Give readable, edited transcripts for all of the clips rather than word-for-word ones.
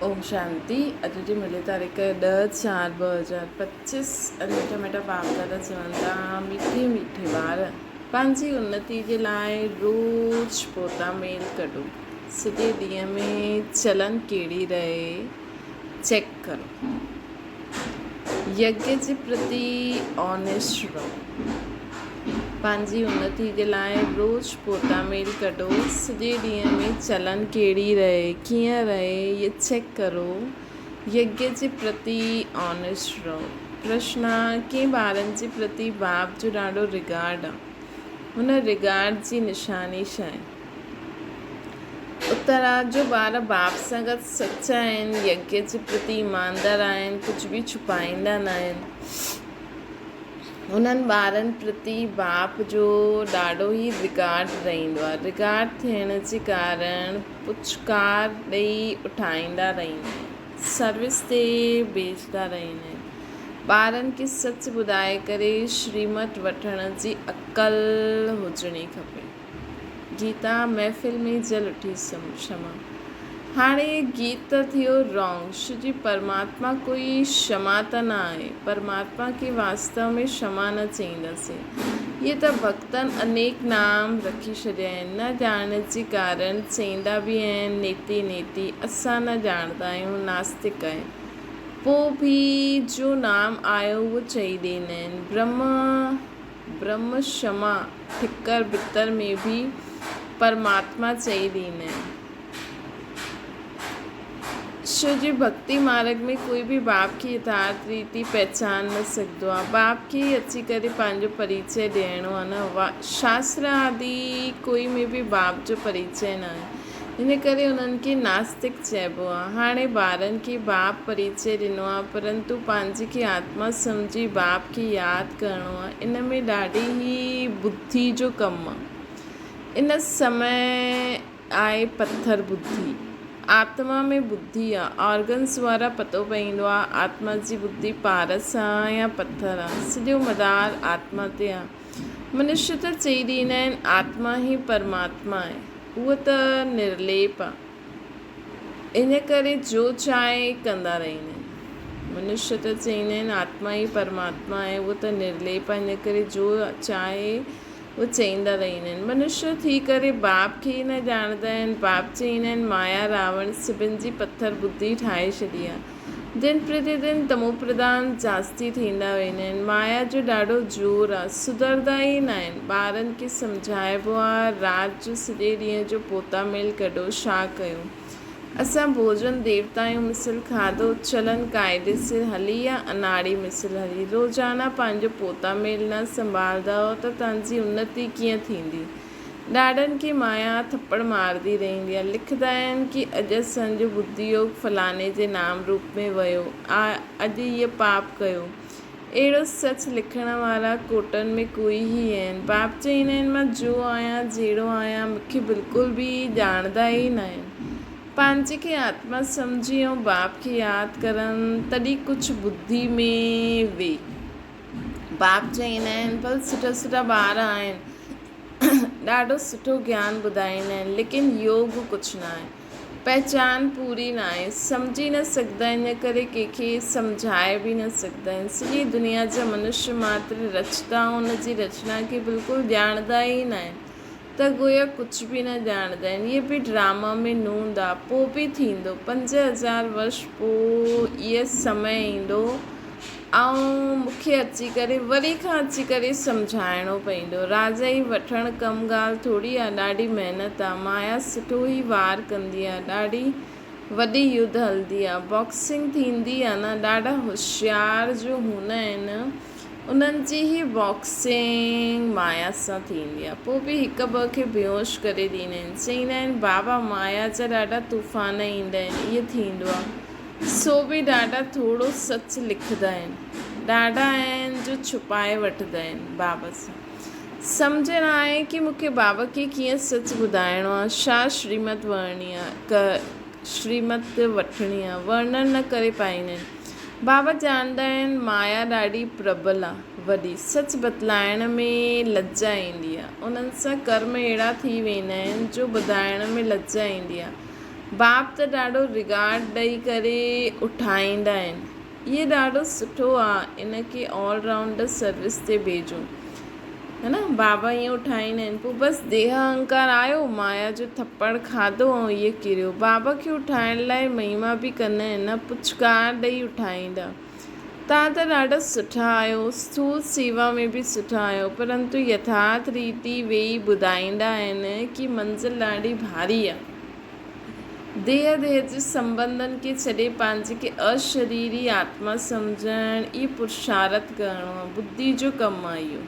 اوم شانتي اڄ جي ملي تاريخ ڏهه چار 2025 اڄ مٺا مٺا باپ دادا چون ٿا مٺي مٺي ٻار پنهنجي انتي جي لاء روز پوتا ميل ڪڍو سڄي ڏينهن ۾ چلن ڪهڙي رهي چيڪ ڪرو يگيا جي پرتي آنيسٽ رهو. پنهنجي انتي جي لاء روز پوتا ميل ڪڍو. سڄي ڏينهن ۾ چلن ڪهڙي رهي، ڪيئن رهي، اهي چيڪ ڪرو. يگيا جي پرتي آنيسٽ رهو. پرشن، ڪنهن ٻارن جي پرتي باپ جو ڏاڍو رگارڊ آ. هن رگارڊ جي نشاني ڇا آهي؟ اترا، جو ٻار باپ سان گڏ سچا آهن، يگيا جي پرتي ايماندار آهن، ڪجهه به ڇپائيندا نه آهن، انهن ٻارن پرتي باپ جو ڏاڍو ئي رگارڊ رهندو آهي. رگارڊ ٿيڻ جي ڪارڻ پڇڪار ڏئي اٺائيندا رهندا آهن. سروس تي ڀيجندا رهندا آهن. ٻارن کي سچ ٻڌائي ڪري شريمت وٺڻ جي عقل هجڻي کپي. گيتا محفل ۾ جل اٺي شمع. هاڻي گيت ته ٿيو رانگ. شو جي پرماتما ڪوئي شمع ته نه آهي. پرماتما کي واستو ۾ شمع نه چئينداسين. اهي ته ڀڳتن انيڪ نام رکي ڇڏيا آهن. نه ڄاڻڻ جي ڪارڻ چئيندا به آهن نيتي نيتي. اسان نه ڄاڻندا آهيون ناستڪ آهن. پوء به جو نام آيو اهو چئي ڏيندا آهن. برهم برهم شمع ٺڪر بتر ۾ به پرماتما چئي ڏيندا آهن. شو جي ڀڳتي مارڳ ۾ ڪوئي به باپ کي يٿارٿ ريتي پهچان نه سگهندو آهي. باپ کي ئي اچي ڪري پنهنجو پريچئه ڏيڻو آهي نه. شاستر آدي ڪوئي ۾ به باپ جو پريچئه نه آهي. ان ڪري انهن کي ناستڪ چئبو آهي. هاڻي ٻارن کي باپ پريچئه ڏنو آهي، پرنتو پنهنجي کي آتما سمجهي باپ کي ياد ڪرڻو آهي. ان ۾ ڏاڍي ئي ٻڌي جو ڪم آهي. ان سمي آهي پٿر ٻڌي. آتما ۾ ٻڌي آهي. آرگنس وارا پتو پئيندو آهي آتما جي ٻڌي پارس آهي يا پٿر آهي. سڄو مدار آتما تي آهي. منشي ته چئي ڏيندا آهن آتما ئي پرماتما آهي. اهو ته نرليپ آ. ان ڪري جو چاهي ڪندا رهندا آهن. منشي ته چئيندا آهن آتما ئي پرماتما آهي، اهو ته نرليپ آ، ان ڪري جو چاهي اهو چئيندا رهندا آهن. منشي ٿي ڪري باپ کي ئي نه ڄاڻندا آهن. باپ چئيندا آهن مايا راوڻ سڀن جي پٿر ٻڌي ٺاهي ڇڏي آ. دن پرتي دن تموپرڌان جاستي ٿيندا ويندا آهن. مايا جو ڏاڍو زور آ. سڌردا ئي ناهن. ٻارن کي سمجهائبو آ، رات جو سڄي ڏينهن جو پوتا ميل ڪڍو، ڇا ڪيو؟ اسان ڀوڄن ديوتا آهيون مثل کاڌو چلن قاعدي سر هلي يا اناڙي مثل هلي. روزانه پنهنجو پوتا ميل نه سنڀالندؤ ته توهان جي انتي ڪيئن ٿيندي؟ ڏاڏن کي مايا ٿپڙ مارندي رهندي آ. لکندا آهن ڪي اڄ اسان جو ٻڌي يوگ فلاڻي جي نام روپ ۾ ويو آ، اڄ هيء پاپ ڪيو. اهڙو سچ لکڻ وارا ڪوٽن ۾ ڪوئي ئي آهن. پاپ چئيندا آهن مان جو آهيان جهڙو آهيان مون کي بلڪل به ڄاڻندا ئي ناهن. پنهنجي کي آتما سمجهي ۽ باپ کي ياد ڪرن تڏهن ڪجهه ٻڌي ۾ وي. باپ چئيندا آهن ڀل سٺا سٺا ٻار آهن ڏاڍو سٺو گيان ٻڌائيندا آهن ليڪن يوگ ڪجهه نه آهي پهچان پوري نه آهي سمجهي نه سگهندا آهن ان ڪري ڪنهن کي سمجهائي به نه سگهندا آهن سڄي دنيا جا منشي ماتر رچتا ان جي رچنا کي بلڪل ڄاڻندا ئي نه آهن ته گويا ڪجهه به نه ڄاڻندا آهن اهي به ڊراما ۾ نوند آ پوء به ٿيندو 5000 ورش پوء اهي سمي ايندو ۽ مون کي اچي ڪري وري کان اچي ڪري سمجهائڻو پئيندو. راجائي وٺڻ ڪم ڳالهه ٿوري آ، ڏاڍي محنت آ. مايا سٺو ئي وار ڪندي آ. ڏاڍي وڏي يڌ هلندي آ. باڪسنگ ٿيندي آ نه، ڏاڍا هوشيار جو هوندا آهن، انهن جي ئي باڪسنگ مايا سان ٿيندي آ. پوء به هڪ ٻه کي بيهوش ڪري ڏيندا آهن. چئيندا آهن، بابا مايا جا ڏاڍا طوفان ايندا آهن، ائين ٿيندو آ. سو به ڏاڍا ٿورو سچ لکندا آهن. ڏاڍا آهن جو ڇپائي وٺندا آهن بابا سان. سمجهه نه آهي ڪي مون کي بابا کي ڪيئن سچ ٻڌائڻو آهي. ڇا شريمت ورڻي آهي شريمت وٺڻي آهي. ورڻن نه ڪري پائيندا آهن. بابا ڄاڻندا آهن مايا ڏاڍي پرٻل آهي. وڏي. سچ بتلائڻ ۾ لڄا ايندي آهي. انهن سان ڪرم اهڙا ٿي ويندا آهن جو ٻڌائڻ ۾ لڄا ايندي آهي. باپ ته ڏاڍو رگارڊ ڏئي ڪري اٺائيندا آهن. اهي ڏاڍو سٺو آ ان کي آل رائونڊ سروس تي ڀيجو هي نه بابا ائين اٺائيندا آهن پوء بس ديهه اهنڪار آيو مايا جو ٿپڙ کاڌو ۽ اهي ڪريو بابا کي اٺائڻ لاء مهما به ڪندا آهن نه پڇڪار ڏئي اٺائيندا. توهان ته ڏاڍا سٺا آهيو، اسٿول سيوا ۾ به سٺا آهيو، پرنتو يٿارٿ ريتي ويهي ٻڌائيندا آهن ڪي منزل ڏاڍي ڀاري آهي. ديهه ديهه جي سنٻنڌن کي ڇڏي پنهنجي کي اشريري آتما سمجهڻ ئي پرشارٿ ڪرڻو آهي، ٻڌي جو ڪم آهي اهو.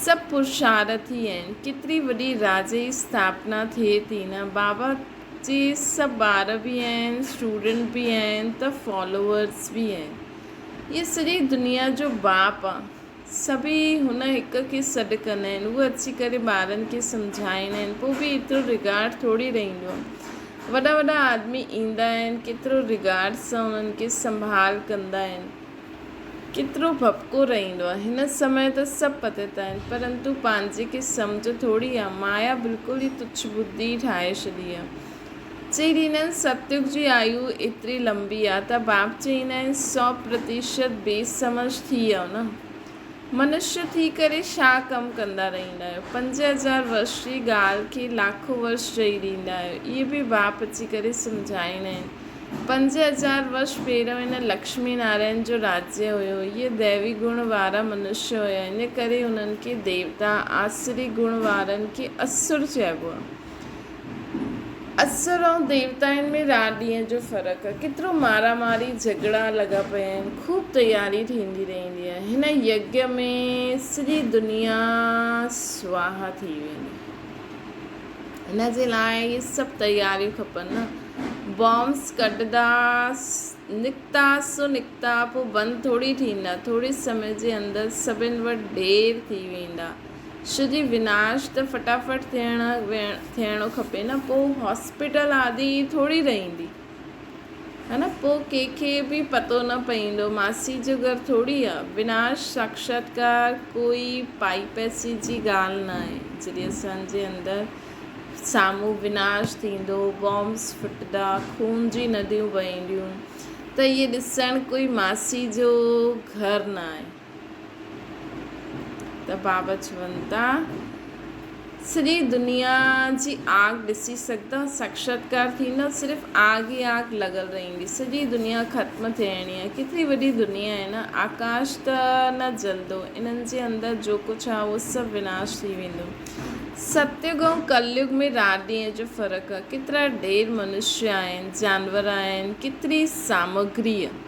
سڀ پرشارٿ ئي آهن. ڪيتري وڏي راجئي اسٿاپنا ٿئي ٿي نه. بابا جي سڀ ٻار به آهن، اسٽوڊنٽ به آهن ته فالوورز به آهن. هيء سڄي دنيا جو باپ آ. سڀئي هن هڪ کي سڏ ڪندا آهن. هو اچي ڪري ٻارن کي سمجهائيندا آهن. پوء به ايترو رگارڊ ٿوري رهندو آ. وڏا وڏا آدمي ايندا آهن، ڪيترو رگارڊ سان انهن کي سنڀال ڪندا آهن. ڪيترو ڀڀڪو رهندو آهي. هن سمي ته سڀ پتيت آهن، پرنتو پنهنجي کي سمجهه ٿوري آهي. مايا بلڪل ئي تڇ ٻڌي ٺاهي ڇڏي آهي. چئي ڏيندا آهن ستيگ جي آيو ايتري لنبي آهي ته باپ چئيندا آهن 100% بي سمجهه ٿي ويو نه. منشيه ٿي ڪري ڇا ڪم ڪندا رهندا آهيو. 5000 ورش جي ڳالهه کي لاکو ورش چئي ڏيندا آهيو. اهي به باپ اچي ڪري سمجهائيندا آهن. 5000 ورش پهريون هن لڪشمي نارائڻ جو راجيه هيو. اهي ديوي گڻ وارا منشيه هيا، ان ڪري انهن کي ديوتا، آسري گڻ وارن کي اسر چئبو آهي. اسر ۽ ديوتائن ۾ رات ڏينهن جو فرق آهي. ڪيترو مارا ماري، جهڳڙا لڳا پيا آهن. خوب تياري ٿيندي رهندي آهي. هن يگيه ۾ سڄي دنيا سواها ٿي ويندي. هن جي لاء اهي سڀ تياريون کپن نه. بامس ڪڍندا نڪتا سو نڪتا پوء بند ٿوري ٿيندا. ٿوري سمي جي اندر سڀن وٽ ڍير ٿي ويندا. ڇو جي وناش ته فٽافٽ ٿيڻو کپي نه. پوء هاسپيٽل آدي ٿوري رهندي. ها نه پوء ڪنهن کي به پتو نه پئيندو. ماسي جو گهر ٿوري آ. وناش ساکشاتڪار ڪوئي پائي پئسي جي ڳالهه ناهي. جڏهن اسان جي اندر سامهون وناش ٿيندو، بامس ڦٽندا، خون جي نديون وهنديون ته اهي ڏسڻ ڪوئي ماسي جو گهر ناهي. ته بابا چون ٿا، سڄي دنيا جي آگ ڏسي سگهندا، ساکشاتڪار ٿيندو، صرف آگ ئي آگ لڳل رهندي، سڄي دنيا ختم ٿيڻي آهي، ڪيتري وڏي دنيا آهي نه، آڪاش ته نه جلندو، انهن جي اندر جو ڪجهه آهي اهو سڀ وناش ٿي ويندو. ستيگ ۽ ڪليگ ۾ رات ڏينهن جو فرق آهي، ڪيترا ڍير منشيه آهن، جانور آهن، ڪيتري سامگري آهي.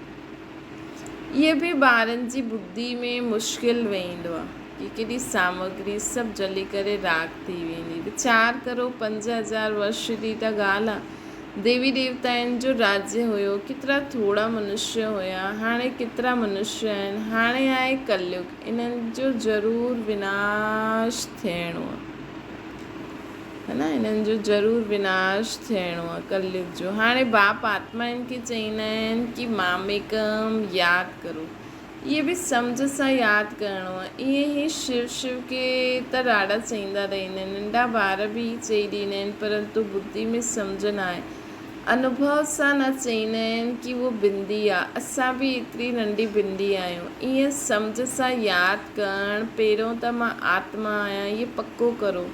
اهي به ٻارن جي ٻڌي ۾ مشڪل ويندو آهي ڪي ڪيڏي سامگري سڀ جلي ڪري راک ٿي ويندي. ويچار ڪرو 5000 ورش جي ته ڳالهه آهي. ديوي ديوتائن جو راجيه هيو، ڪيترا ٿورا منشيه هيا، هاڻي ڪيترا منشيه آهن. هاڻي آهي ڪليگ، انهن جو ضرور وناش ٿيڻو آهي. ها نه انهن جو ضرور وناش ٿيڻو آهي ڪليگ جو. هاڻي باپ آتمائن کي چئيندا آهن ڪي ماميڪم ياد ڪرو. اهي به سمجهه سان ياد ڪرڻو آهي. ائين هي شو شو کي ته ڏاڍا چئيندا رهندا آهن. ننڍا ٻار به چئي ڏيندا آهن پرنتو ٻڌي ۾ سمجهه ناهي. انوڀو سان نه چئيندا آهن ڪي اهو بندي آ. اسان به ايتري ننڍي بندي آهيون. ائين سمجهه سان ياد ڪرڻ پهريون ته مان آتما آهيان اهي پڪو ڪرو.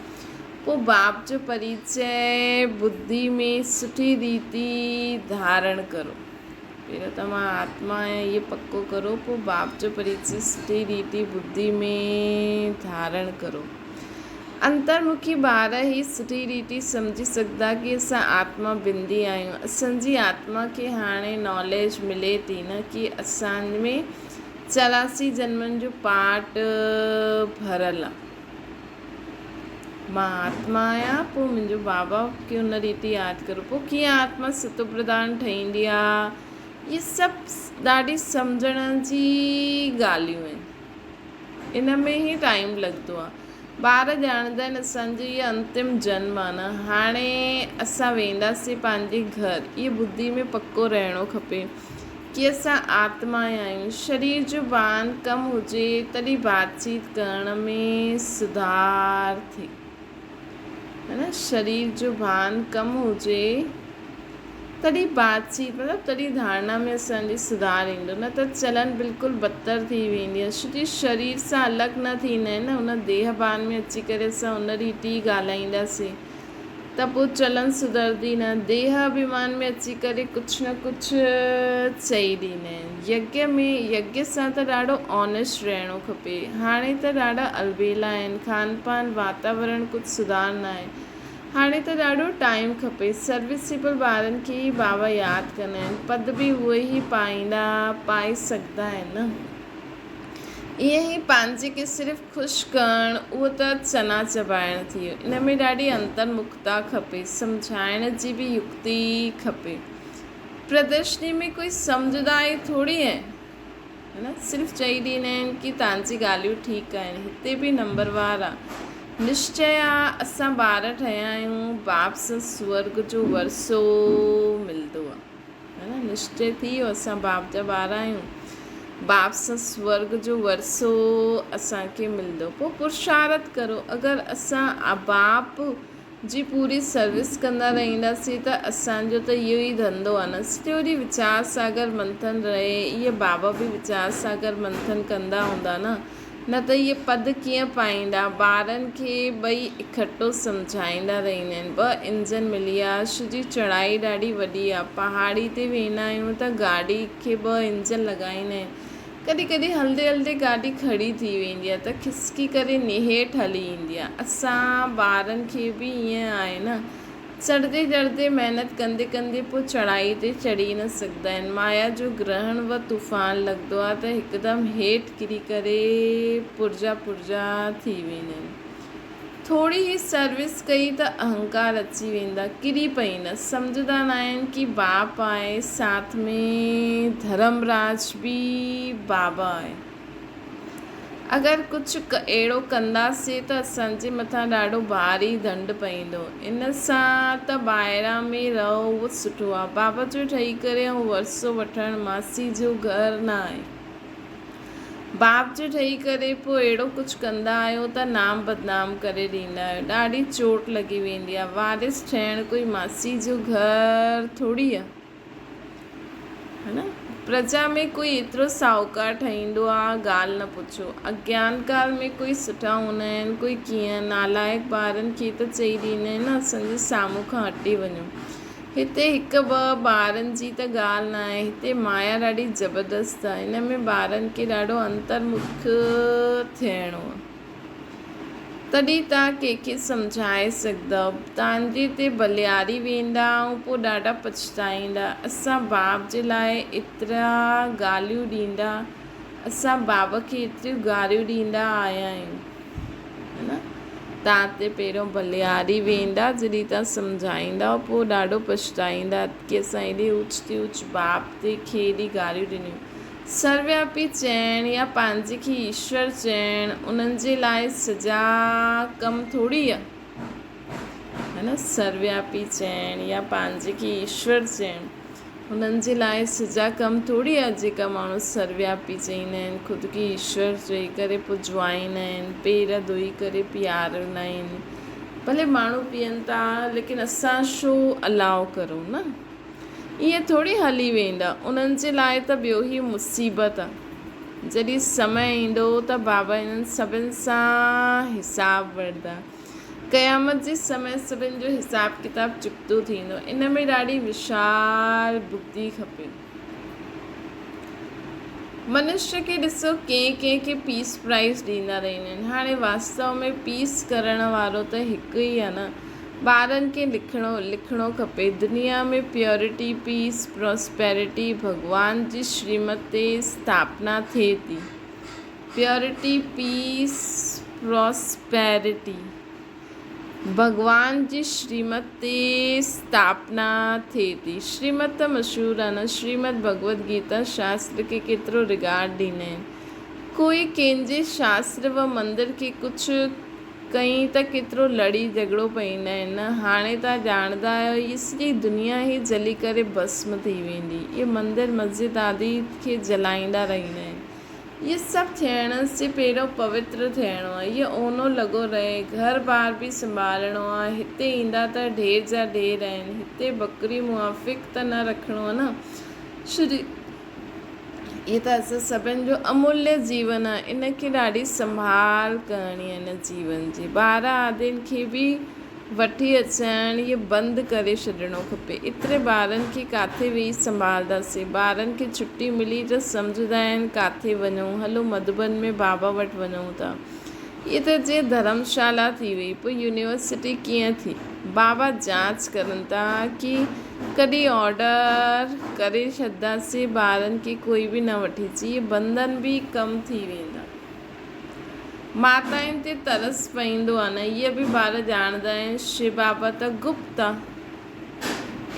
پوء باپ جو پريچئه ٻڌي ۾ سٺي ريتي ڌارڻ ڪرو. پهريون ته مان آتما آهيان اهو پڪو ڪرو، پوء باپ جو پريچئه سٺي ريتي ٻڌي ۾ ڌارڻ ڪرو. انترمکي ٻار هي سٺي ريتي سمجهي سگهندا ڪي اسان آتما بندي آهيون. اسان جي آتما کي هاڻي ناليج ملي ٿي نه ڪي اسان ۾ 84 جنمن جو پاٽ ڀريل آ. مان آتما آهيان، پوء منهنجو بابا کي ان ريت ياد ڪرو، پوء ڪيئن آتما ستوپرڌان ٺهيندي آ، اهي سڀ ڏاڍي سمجهڻ جي ڳالهيون آهن، ان ۾ ئي ٽائيم لڳندو آ. ٻار ڄاڻندا آهن اسان جو اهو انتم جنم آ نه، هاڻي اسان وينداسين پنهنجي گهر، اهي ٻڌي ۾ پڪو رهڻو کپي. ڪي اسان آتما آهيون. شرير جو ڀان ڪم هجي تڏهن بات چيت ڪرڻ ۾ سڌار ٿئي. ها نه شرير جو ڀان ڪم هجي تڏهن بات چيت مطلب تڏهن ڌارڻا ۾ اسان جي سڌار ايندو نه ته چلن بلڪل بدتر ٿي ويندي آهي ڇو جي شرير سان الڳ نه ٿيندا آهن نه ان ديهه ڀان ۾ اچي ڪري اسان ان ريت ئي ڳالهائينداسين ته پوء چلن سڌرندي نه ديهه اڀيمان ۾ اچي ڪري ڪجهه نه ڪجهه چئي ڏيندا آهن يگيه ۾ يگيه سان ته ڏاڍو آنيسٽ رهڻو کپي هاڻي ته ڏاڍا البيلا آهن کان پان واتاورڻ ڪجهه سڌار نه آهي هاڻي ته ڏاڍو ٽائيم کپي. سروسيبل ٻارن کي ئي بابا ياد ڪندا آهن. پد به اهي ئي پائيندا پائي سگهندا آهن نه. ائين ئي پنهنجي کي صرف خوش ڪرڻ اهو ته چنا چٻائڻ ٿي ويو. ان ۾ ڏاڍي انترمکتا کپي. سمجهائڻ جي به يڪتي کپي. پردرشني ۾ ڪوئي سمجهدا ئي ٿوري آهن. نه صرف چئي ڏيندا آهن ڪي توهان جي ڳالهيون ٺيڪ آهن هتي به نمبر وار آ نشچي آ اسان ٻار ٺهيا آهيون باپ سان سورڳ جو ورثو ملندو آ نه نشچي ٿي ويو اسان باپ جا ٻار آهيون باپ سان سورڳ جو ورثو اسان کي ملندو پوء پرشارت ڪرو اگر اسان باپ جي پوري سروس ڪندا رهنداسين ته اسان جو ته اهو ئي ڌنڌو آهي نه. سڄو ڏينهن ويچار ساگر منٿن رهي، اهي بابا به ويچار ساگر منٿن ڪندا هوندا نه، نه ته اهي پد ڪيئن پائيندا. ٻارن کي ٻئي اڪٺو سمجهائيندا رهندا آهن. ٻه انجن ملي آ، سڄي چڙهائي ڏاڍي وڏي آ، پهاڙي تي ويندا آهيون ته گاڏي کي ٻه انجن لڳائيندا آهن. ڪڏهن ڪڏهن هلندي هلندي گاڏي کڙي ٿي ويندي آهي ته کسڪي ڪري نهيٺ هلي ايندي آهي. اسان ٻارن کي به ائين آهي نه. چڙهندي چڙهندي محنت ڪندي ڪندي پوء چڙهائي تي چڙهي نه سگهندا آهن. مايا جو گرهڻ و طوفان لڳندو آهي ته هڪدم هيٺ ڪري ڪري پرزا پرزا ٿي ويندا آهن. ٿوري ئي سروس ڪئي ته اهنڪار اچي ويندا، ڪري پئيندا، سمجهندا ناهن ڪي باپ آهي ساٿ ۾ ڌرمراج به بابا آهي. اگر ڪجهه اهڙو ڪنداسين ته اسان جي مٿان ڏاڍو ڀاري ڌنڊ پئيندو. ان سان ته ٻاهران ۾ رهو اهو سٺو آهي. بابا جو ٺهي ڪري ۽ ورثو وٺڻ ماسي جو گهر نه آهي. باپ جو ٺهي ڪري پوء اهڙو ڪجهه ڪندا آهيو ته نام بدنام ڪري ڏيندا آهيو. ڏاڍي چوٽ لڳي ويندي آهي. وارث ٺهڻ ڪوئي ماسي جو گهر ٿوري آهي. ها نه؟ پرجا ۾ ڪوئي ايترو ساهوڪار ٺهيندو آهي ڳالهه نه پڇو. اگيان ڪال ۾ ڪوئي سٺا هوندا آهن ڪوئي ڪيئن. نالائق ٻارن کي ته چئي ڏيندا آهن نه اسان جي سامهون کان هٽي وڃو. هتي هڪ ٻه ٻارن جي ته ڳالهه ناهي، هتي مايا ڏاڍي زبردست آهي، ان ۾ ٻارن کي ڏاڍو انترمک ٿيڻو آهي، تڏهن توهان ڪنهن کي سمجهائي سگهندؤ. توهان جي تي ڀلياري ويندا ۽ پوء ڏاڍا پڇتائيندا. اسان باب جي لاء ايترا گاليون ڏيندا، اسان باب کي ايتريون گاريون ڏيندا آيا آهيون. ها نه؟ تان تي پهريون ڀلياري ويندا، جڏهن تان سمجهائيندائو پوء ڏاڍو پڇتائيندا ڪي اسان ايڏي اوچ تي اوچ باپ تي کي ايڏي گاريون ڏنيون. سروياپي چئڻ يا پنهنجي کي ايشور چئڻ انهن جي لاء سزا ڪم ٿوري آ. ها نه؟ سروياپي چئڻ يا پنهنجي کي ايشور چئڻ. هنن جي لاء سزا ڪم ٿوري آهي جيڪا ماڻهو سروياپي چئيندا آهن، خود کي ايشور چئي ڪري پوڄوائيندا آهن، پير ڌوئي ڪري پياريندا آهن. ڀلي ماڻهو پيئن ٿا ليڪن اسان ڇو الاء ڪرون نه؟ ائين ٿوري هلي ويندا. انهن جي لاء ته ٻيو هي مصيبت آهي. جڏهن سمي ايندو ته بابا انهن سڀن سان حساب وٺندا. قيامت جي سمي سڀن جو حساب ڪتاب چڪتو ٿيندو. ان ۾ ڏاڍي وشال ٻڌي کپي. منشيء کي ڏسو ڪنهن ڪنهن کي پيس پرائيز ڏيندا رهندا آهن. هاڻي واستو ۾ پيس ڪرڻ وارو ته هڪ ئي آهي نه. ٻارن کي لکڻو لکڻو کپي. دنيا ۾ پيورٽي، پيس، پراسپيرٽي ڀڳوان جي شريمت تي اسٿاپنا ٿئي ٿي. پيورٽي، پيس، پراسپيرٽي ڀڳوان جي شريمت تي اسٿاپنا ٿئي ٿي. شريمت ته مشهور آهي نه. شريمت ڀڳوت گيتا شاستر کي ڪيترو رگارڊ ڏيندا آهن. ڪوئي ڪنهن جي شاستر و مندر کي ڪجهه ڪئين ته ڪيترو لڙي جهڳڙو پئيندا آهن نه. هاڻي توهان ڄاڻندا آهيو هي سڄي دنيا ئي جلي ڪري ڀسم ٿي ويندي. اهي مندر مسجد آدي کي جلائيندا رهندا آهن. اهي سڀ ٿيڻ سي پهريون پوتر ٿيڻو آهي. اهو اونو لڳو رهي. گهر بار به سنڀالڻو آهي. هتي ايندا ته ڍير جا ڍير آهن. هتي ٻڪري موافق ته نه رکڻو آهي نه. شري اهي ته اسان سڀن جو اموليه جيون آهي. ان کي ڏاڍي سنڀال ڪرڻي آهي ان جيون جي. ٻار آدين کي به وٺي اچڻ اهي بند ڪري ڇڏڻو کپي. ايتري ٻارن کي ڪاٿي ويهي سنڀالنداسين. ٻارن کي ڇٽي ملي ته سمجهندا آهن ڪاٿي وڃون، هلو مڌوبن ۾ بابا وٽ وڃون ٿا. اهي ته جيئن ڌرمشالا ٿي وئي، پوء يونيورسٽي ڪيئن ٿي؟ بابا جاچ ڪرن ٿا ڪي ڪڏهن آرڊر ڪري ڇڏنداسين ٻارن کي ڪوئي به نه وٺي اچي. اهي بندن به ڪم ٿي ويندا. ماتائن تي ترس پئيندو آ نه اهي به ٻار ڄاڻندا آهن شو بابا ته گپت آ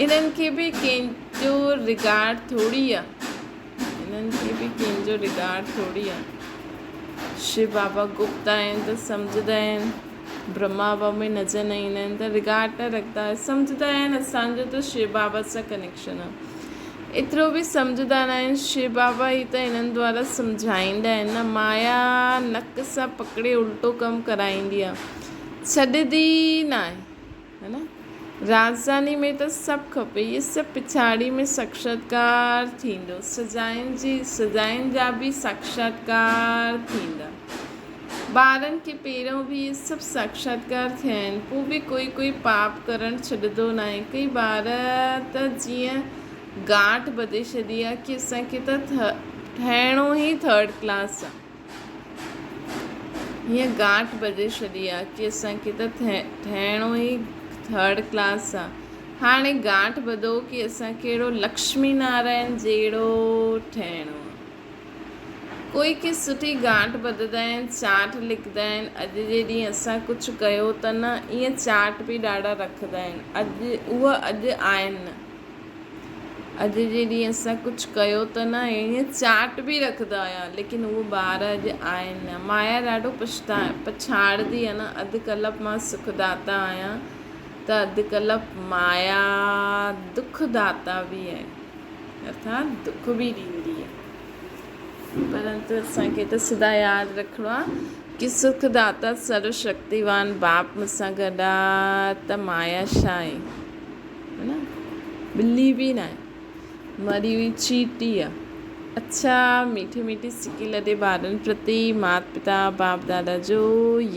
انهن کي به ڪنهن جو رگارڊ ٿوري آ انهن کي به ڪنهن جو رگارڊ ٿوري آ شو بابا گپت آهن ته سمجهندا آهن برهما بابا ۾ نظر نه ايندا آهن ته رگارڊ نه رکندا سمجهندا آهن اسان جو ته شو بابا سان ڪنيڪشن آ ايترو به سمجهدار آهن. شو بابا ئي ته انهن دوارا سمجهائيندا آهن نه. مايا نڪ سان پڪڙي الٽو ڪم ڪرائيندي آهي. ڇڏيندي ئي ناهي. هي نه؟ راڄڌاني ۾ ته سڀ کپي. اهي سڀ پڇاڙي ۾ ساکشاتڪار ٿيندو. سزائن جي سزائن جا به ساکشاتڪار ٿيندا. ٻارن کي پهريون به اهي سڀ ساکشاتڪار ٿيا آهن، پوء به ڪوئي ڪوئي پاپ ڪرڻ ڇڏندو ناهي. ڪي ٻار ته جيئن گانٺ ٻڌي ڇڏي آهي ڪي اسان کي ته ٺهڻو ئي ٿرڊ ڪلاس آهي. هيئن گانٺ ٻڌي ڇڏي آهي ڪي اسان کي ته ٺهڻو ئي ٿرڊ ڪلاس آهي. هاڻي گانٺ ٻڌو ڪي اسان کي اهڙو لڪشمي نارائڻ جهڙو ٺهڻو آهي. ڪوئي ڪي سٺي گانٺ ٻڌندا آهن، چاٽ لکندا آهن، اڄ جي ڏينهن اسان ڪجهه ڪيو ته نه، ائين چاٽ به ڏاڍا رکندا آهن، اڄ اهي اڄ آهن نه، اڄ جي ڏينهن اسان ڪجهه ڪيو ته نه، ائين چاٽ به رکندا هيا، ليڪن اهي ٻار اڄ آهن نه، مايا ڏاڍو پڇتا پڇاڙدي آهي نه، اڌ ڪلپ مان سک داتا آهيان ته اڌ ڪلپ مايا دک داتا به آهي. ارٿات دک به ڏيندي آهي. پرنتو اسان کي ته سدا ياد رکڻو آهي ڪي سک داتا سرو شڪتيوان باپ مون سان گڏ آ ته مايا ڇا آهي نه ٻلي به ناهي مري هئي چيٽي آ. اڇا ميٺي ميٺي سڪي لڏي ٻارن پرتي مات پتا باپ دادا جو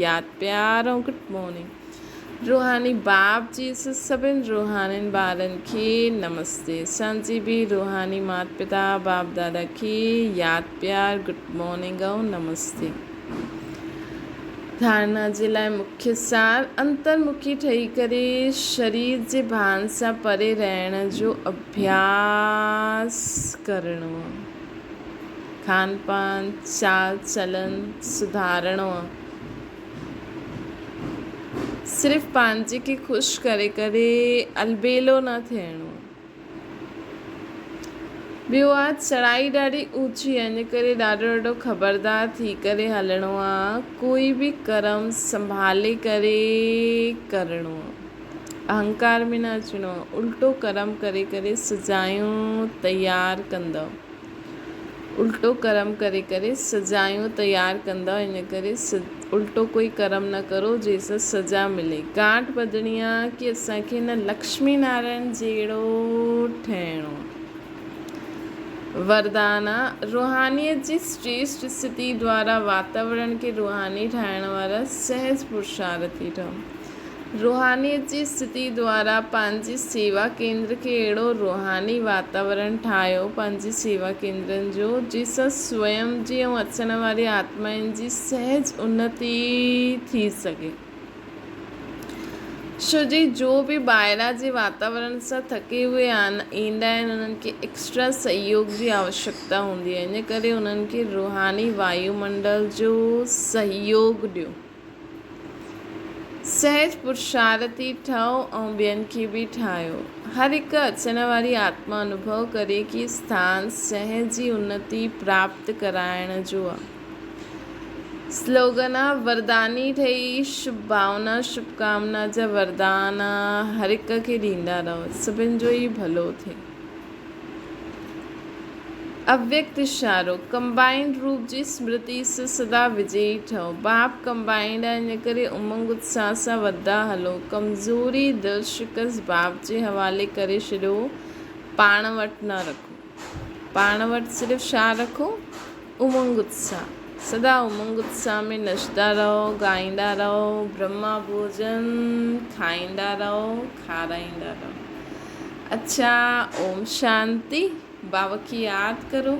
ياد پيار ۽ گڊ مارننگ. روحاني باپ جي سڀن روحانين ٻارن کي نمستي اسان جي به روحاني مات پتا باپ دادا کي ياد پيار گڊ مارننگ ۽ نمستي. ڌارنا جي لاء مکيه سار انترمکي ٺهي ڪري شرير جي ڀان سان پري رهڻ جو اڀياس ڪرڻو آ. کان پان چال چلن سڌارڻو آ. صرف پنهنجي کي خوش ڪري ڪري البيلو نه ٿيڻو. ٻيو آ چڙهائي ڏاڍي اوچي آ ان ڪري ڏاڍو ڏاڍو خبردار ٿي ڪري هلڻو آ ڪوئي به ڪرم سنڀالي ڪري ڪرڻو آ اهنڪار ۾ نه اچڻو آ الٽو ڪرم ڪري ڪري سزايون تيار ڪندؤ. الٽو ڪرم ڪري ڪري سزايون تيار ڪندا ان ڪري الٽو ڪوئي ڪرم نه ڪرو جنهن سان سزا ملي. گانٺ ٻڌڻي آ ڪي اسان کي نه لڪشمي نارائڻ جهڙو ٺهڻو آ. وردان آ روحانيت جي شريشٽ اسٿتي دوارا واتاورڻ کي روحاني ٺاهڻ وارا سهج پرشارٿي ٺهو. روحانيت جي اسٿتي دوارا پنهنجي سيوا ڪيندر کي اهڙو روحاني واتاورڻ ٺاهيو پنهنجي سيوا ڪيندرن جو جنهن سان سويم جي ۽ اچڻ واري آتمائن جي سهج انتي ٿي سگهي. ڇو جي جو به ٻاهران جي واتاورڻ سان ٿڪي اهي ايندا آهن انهن کي ايڪسٽرا سهيوگ جي آوشڪتا هوندي آهي ان ڪري انهن کي روحاني وايومنڊل جو سهيوگ ڏيو. سهج پرشارٿي ٺهو ۽ ٻين کي به ٺاهيو. هر هڪ اچڻ واري آتما انوڀو ڪري ڪي اسٿان سهج جي انتي پراپت ڪرائڻ جو آ. سلوگن آ، ورداني ٺهي شڀ ڀاونا شڀ ڪامنا جا وردان هر هڪ کي ڏيندا رهو. سڀن جو ئي ڀلو ٿئي. اويڪت اشارو، ڪمبائينڊ روپ جي سمرتي سان سدا وجئي ٺهو. باپ ڪمبائينڊ آهي ان ڪري امنگ اتساهه سان وڌندا هلو. ڪمزوري، دل شڪست باپ جي حوالي ڪري ڇڏيو، پاڻ وٽ نه رکو. پاڻ وٽ صرف ڇا رکو؟ امنگ اتساهه. سدا امنگ اتساهه ۾ نچندا رهو، ڳائيندا رهو، برهما ڀوڄن کائيندا رهو، کارائيندا رهو. اڇا اوم شانتي. بابا کي ياد ڪرو.